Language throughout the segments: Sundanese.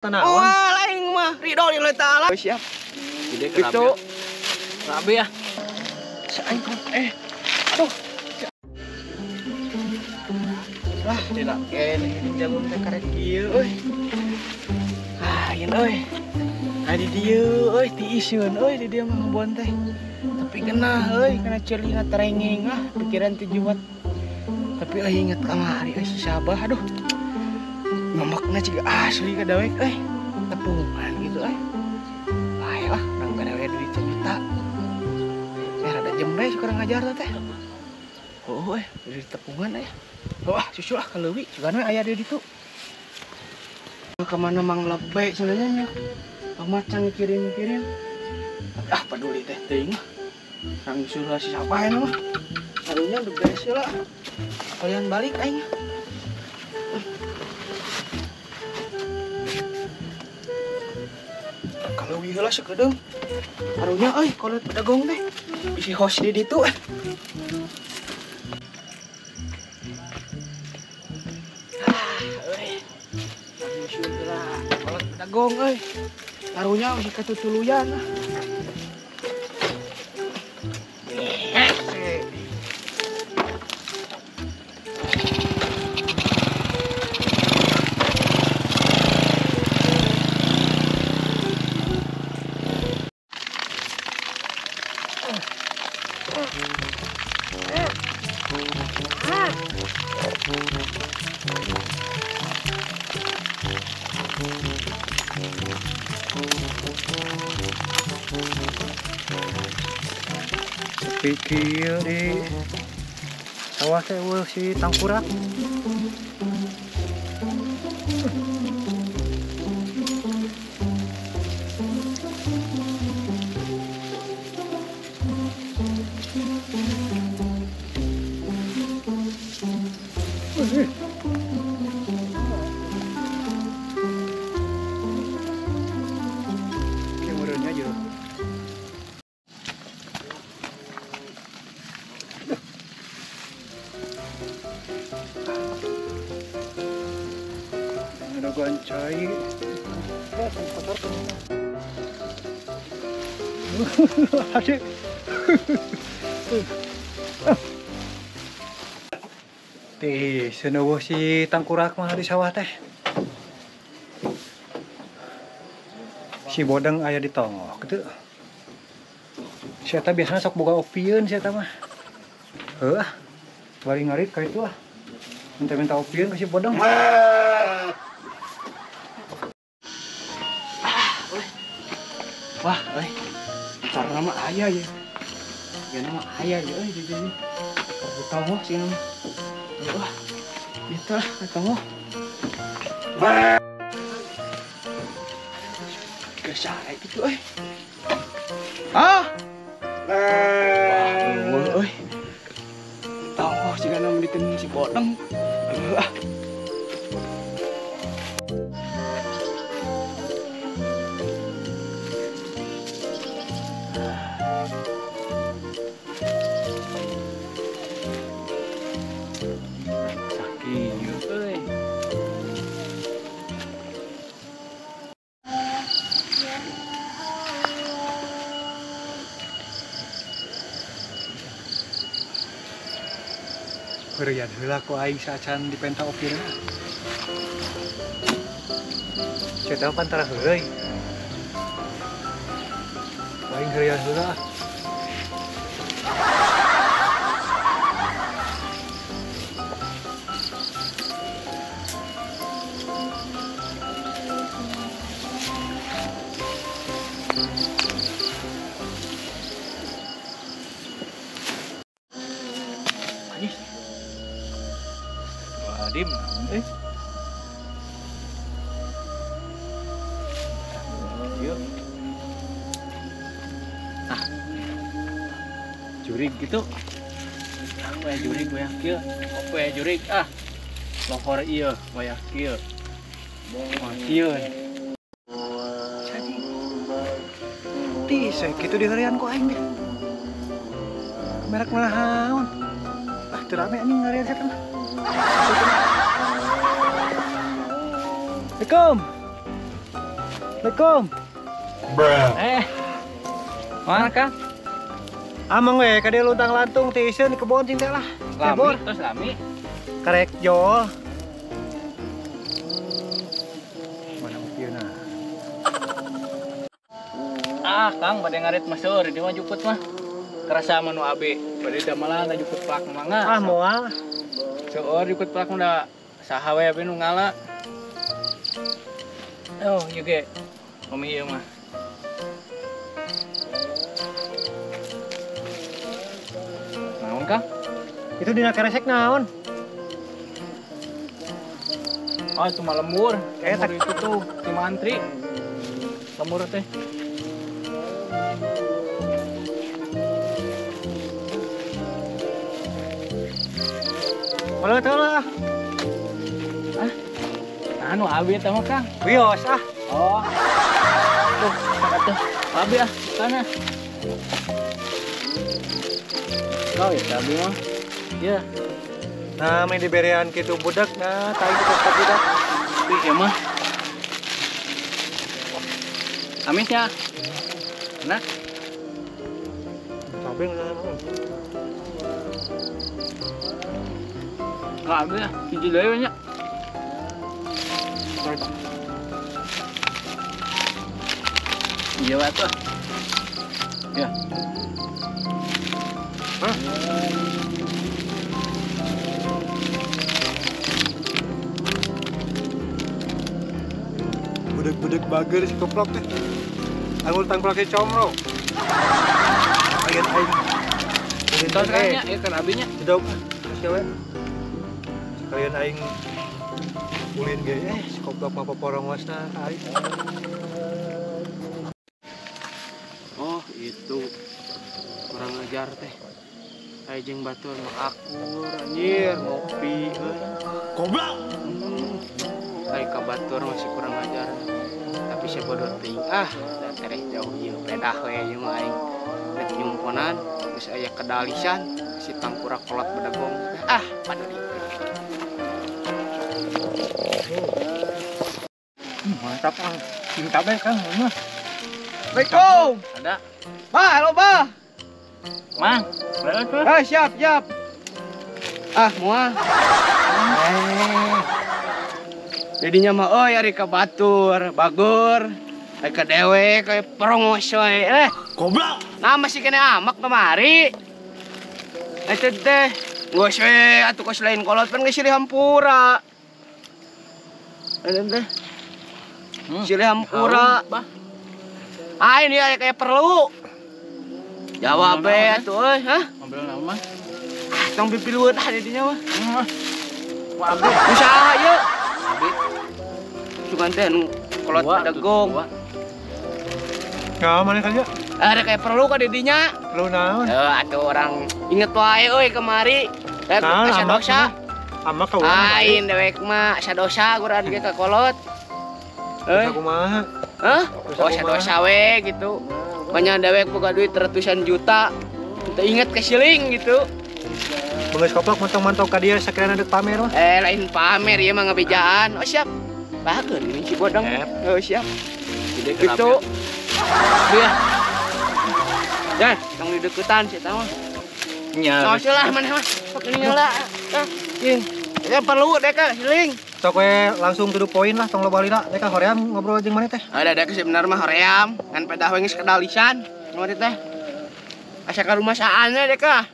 Tenang. Oh, lain mah ridho lillahi taala. Siap. Gede gitu. Rabe ya. Aing aduh. Lah, tidak kene jagung teh karek kieu euy. Ah, yen euy. Adi dieu euy tiiseun euy di dieu mah ngebon teh. Tapi genah euy kana ceulina terengeng ah pikiran teh juwat. Tapi euy inget kamari euy si Sabah aduh. Ngomongna ciga asli ka dawek euy. Tepungan gitu euy. Bae lah urang gawe duit sejuta. Rada jembe kurang ngajar teh. Oh euy, duit tepungan euy. Wah, susu lah kaleuwi, sugan we aya di ditu. Kemana mang lebe sebenarnya nya. Macan kirim-kirim. Tapi ah peduli teh teuing mah. Rang suruh si siapa ini mah. Karunya udah beres lah. Kalian balik aing. Kaleuwi heula sakedeung. Karunya euy kolot pedagong teh. Bisi host di ditu. Dagong euy. Karunya masih katutuluyan. Pikir di sawah teh eueuh si tangkurak. Kemurunnya aja. Ada cai. Adik. Tih, seneueuh si tangkurak mah di sawah teh. Si bodeng aya di tongok kitu. Si eta biasana sok boga opieun si eta mah. Heuh. Bari ngarit ka itu ah. Minta-minta opieun ka si bodeng. Wah, euy. Cara mah aya ya. Ya nama aya ya euy di dieu. Tonggoh sih nama. Wah. Itu lah tonggoh. Geus sae kitu euy. Ah. Wah, euy. Tonggoh siga nama diteung si bodeng. Ah. Heureuyad heula ku aing saacan dipenta opieun. Ceuk teh pantara heureuy. Aing heureuyad heula. Dim, yuk. Ah, jurig gitu. Aku ya jurig wayah kieu. Opo ya jurig ah. Lohor ieu wayah kieu. Wah kieu. Jadi, tise kitu diheureuyan ku aing deh. Merek naon? Ah, teu rame anjing ngarian setan. Assalamualaikum. Assalamualaikum. Bruh. Mana Kang? Amang we ka dieu luntang lantung tiiseun di kebon cing teh lah. Lami, terus lami. Karek jol. Mana mupieuna? Ah, Kang bade ngarit mah seueur di mah jukut mah. Kerasa mah nu abe, bade damelan jukut plak mangga. Ah, moal. Seueur jukut plak mah da saha we abe nu ngala. Oh, ieu ge. Mami ieu mah. Naon, Kang? Itu dina keresek naon? Oh, itu mah lemur. Lemur itu tuh si mantri. Lemur teh. Malah teu lah. Ah. Anu abi teh mah, Kang. Wios ah. Oh. Tuh, atuh. Abi ah, kana. Oh, ya abi mah. Ya. Nah, main diberian kitu budak nah, tai kitu budak. Ih, ieu mah. Amisnya. Enak. Cabe ngeunah. Abi ah, hiji deui we nya. Iya atuh. Ya. Hah? Budek-budek bager si koplok teh. Anggur tangkulake comro. Ayeun aing. Tos kan nya, ieu kan abinya. Jedog. Geus we. Sekalian aing ulin ge si koplok mah poporongosna ka aing. Oh, itu kurang ajar teh. Aing jeung batur mah akur anjir ngopi euy. Goblok. Aing ka batur masih kurang ajar. Tapi saya bodoh teuing ah, da tereh jauh ieu pedah we ieu mah aing. Rek nyumponan geus aya kedalisan si tangkurak kolot bedegong. Ah, paduli. Mantap ah. Cinta bae Kang mah. Assalamualaikum. Ada. Bah, halo bah. Mang, berapa? Ah, siap, siap. Ah, moal. Jadinya mah euy ari ka batur, bagur. Ari ka dewek kayak perongos we. Goblok. Nah, masih kena amak kemari. Eta teh geus we atuh kos lain kolot pan geus silih hampura. Eta teh. Silih hampura. Bah. Ah, ini aya kayak perlu. Jawab we atuh euy, hah? Ngobrol naon mah? Ah, tong pipilueun ah didinya mah. Wah, abi. Usaha ieu. Abi. Cuman teh nu kolot bedegong. Ya, mana kan ya? Ada kayak perlu ka didinya. Perlu naon? Heuh, atuh orang inget wae euy kemari. Asa dosa. Amak ka urang. Lain dewek mah asa dosa urang ge ka kolot. Euy. Kumaha? Hah? Oh, asa dosa we gitu. Banyak dewek boga duit ratusan juta. Teu inget ke siling gitu. Geus koplok mantau-mantau ka dieu sakirana deuk pamer mah. Lain pamer ieu mah ngabejaan. Oh, siap. Bageun ini si bodong. Oh, siap. Gitu. Iya. Ya, tong dideketan si eta mah. Nya. Sok lah maneh mah. Sok ini lah. Ah, ya perlu dek ka siling. Sok we langsung to the point lah tong loba lila. Dek ka hoream ngobrol jeung maneh teh. Ada dek sebenarnya mah hoream, ngan pedah we geus kedalisan. Ngono teh. Asa ka rumah saana dek ka.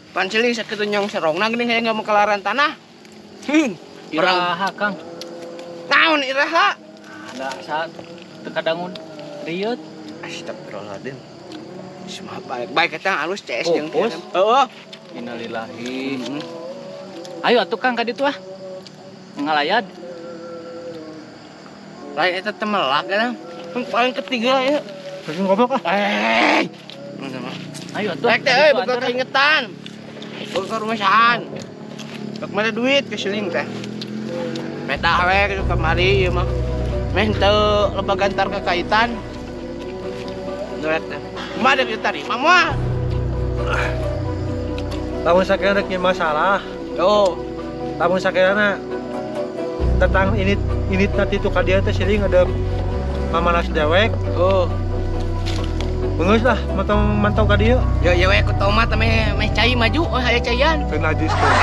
Pan siling sakitu nyong serongna geuning hayang mau kelaran tanah. Iraha Kang. Naon iraha? Ada asa teu kadangun rieut. Astagfirullahaladzim. Semua baik-baik eta halus CS jeung Pupus. Heeh. Innalillahi. Ayo atuh Kang ka ditu ah. Ngalayad. Lain eta teh melak eta. Paling ketiga ya. Terus goblok ah. Ayo atuh. Rek teh euy boga keingetan. Boga rumasahan. Rek mana duit ke siling teh. Metah we kitu kamari ieu mah. Meh teu loba gantar kekaitan. Duit teh. Kumaha deuk diterima moal? Lamun sakirana rek masalah. Tuh. Lamun sakirana tentang ini nanti tuh ka dieu teh siling ada Mamanas dewek. Oh. Geus lah, mantau ka dieu. Yo ye we ku tomat meh cai maju, oh aya caian. Teu najis teh.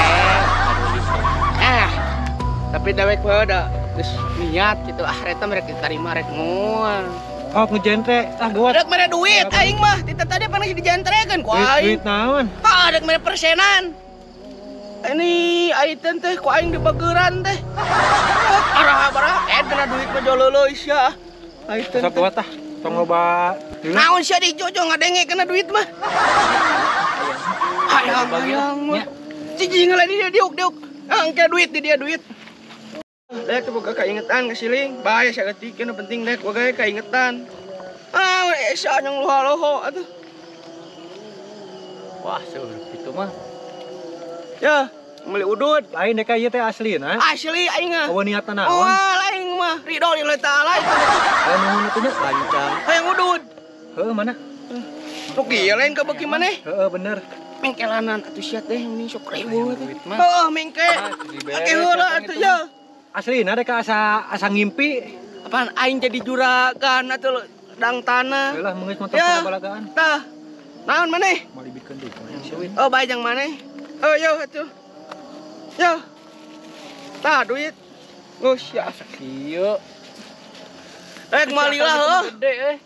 Tapi dewek mah da geus niat gitu ah reta mereka diterima rek moal. Oh ngejentre ah gawat. Rek mere duit aing mah, ti tadi pan geus dijentrekeun ku aing. Duit naon? Ah rek mere persenan. Ini aing teh ku aing dibageuran teh. Arah-arah kena duit mah jololo sia. Aing teh. Sok gawat ah, tong loba. Naon sia di jojo ngadenge kena duit mah. Hayang hayang mah. Cicing lah dia diuk-diuk. Angke duit di dia duit. Dek boga kaingetan ka siling. Bae saeutik nu penting dek boga kaingetan. Ah, esa yang luha-loho atuh. Wah, seueur kitu mah. Ya, meuli udud. Lain dek ieu teh aslina. Asli aing mah. Eueuh niatna naon? Oh, lain mah ridho lillahi taala itu. Aya nuhun atuh nya lancang. Hayang udud. Heuh, mana? Sok ieu lain ka beuki maneh. Heeh, bener. Mengkelanan atuh sia teh mending sok riweuh teh. Heeh, mengke. Ake heula atuh ya. Aslina dek asa ngimpi. Apaan aing jadi juragan atuh dang tanah. Heulah meungeus motor balagaan. Tah. Naon maneh? Malibikeun deui. Oh, bae jang maneh. Oh, yo atuh. Yo. Tah duit. Geus ya kieu. Rek malilah heuh. Gede euy.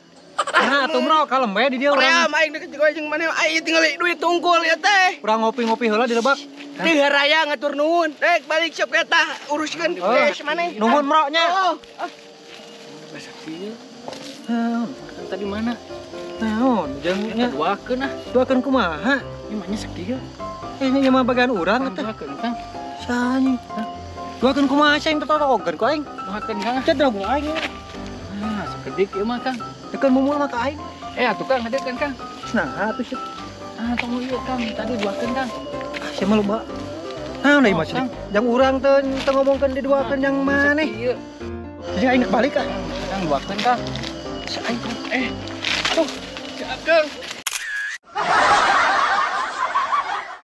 Nah, atuh mro kalem we di dieu urang. Urang aing deket jeung maneh aing tinggal duit tungkul ya teh. Urang ngopi-ngopi heula di Lebak. Teu raya ngatur nuhun. Rek balik sok eta uruskeun beres maneh. Nuhun mro nya. Oh. Basa kieu. Naon? Tadi mana? Naon? Jeung nya duakeun ah. Duakeun kumaha? Ieu mah nya sakieu. Ini mah bagian urang atuh. Duakeun Kang. Saha? Duakeun kumaha sia totorogan ku aing? Duakeun Kang. Cedrog ku aing. Ah, sakedik ieu mah Kang. Dekeun mumul mah ka aing. Atuh Kang, hadekeun Kang. Nah, atuh sih. Ah, tong ieu Kang, tadi duakeun Kang. Ah, sia mah loba. Naon deui mah sih? Jang urang teh teu ngomongkeun diduakeun yang maneh. Jadi aing balik ah. Kang duakeun Kang. Si aing aduh, si Akang.